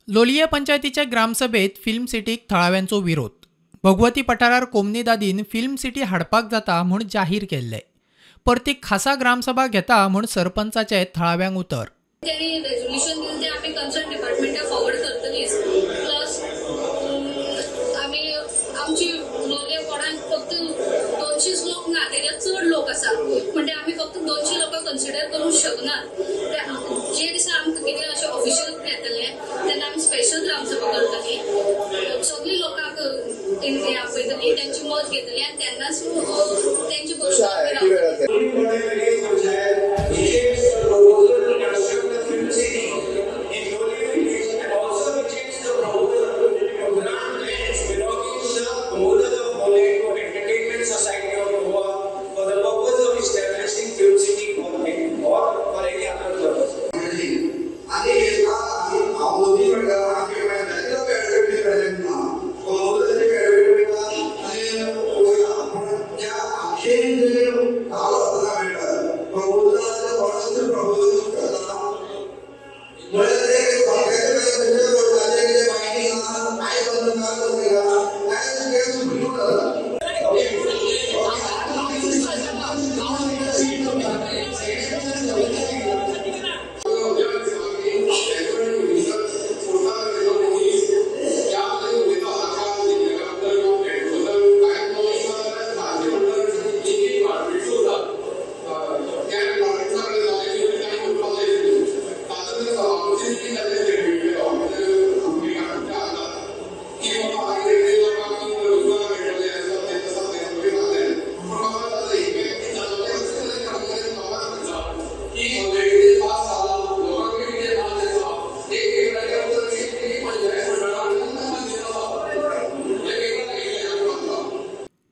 लोलये पंचायतीच्या ग्रामसभेत फिल्म सिटीक थळाव्यांचो विरोध. Bhagwati पठारार कोमनीदादीन film city हाडपाक जाता म्हूण जाहीर केल्ले. परती खासा ग्रामसभा घेता म्हूण सरपंचाचे थळाव्यांक उतर. त्यांनी रेजोल्युशन दिलें तें आमी कन्सर्न डिपार्टमेंटाक फॉरवर्ड करतलीच. प्लस आमी आमची लोलये वॉर्डान फक्त 200 लोक ना, तेच्या चड लोक आसा, म्हणजे आमी फक्त 200 लोकांक कन्सिडर करूंक शकनात. जे दिसा आमकां कितें अशें ऑफिशियल येतलें तेन्ना आमी स्पेशल ग्रामसभा करतली, सगळीं लोकांक आपयतली, त्यांची मत घेतली आनी तेन्नाच तेंचे बरोबर.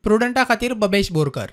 प्रुडंटा खातीर बबेश बोरकर.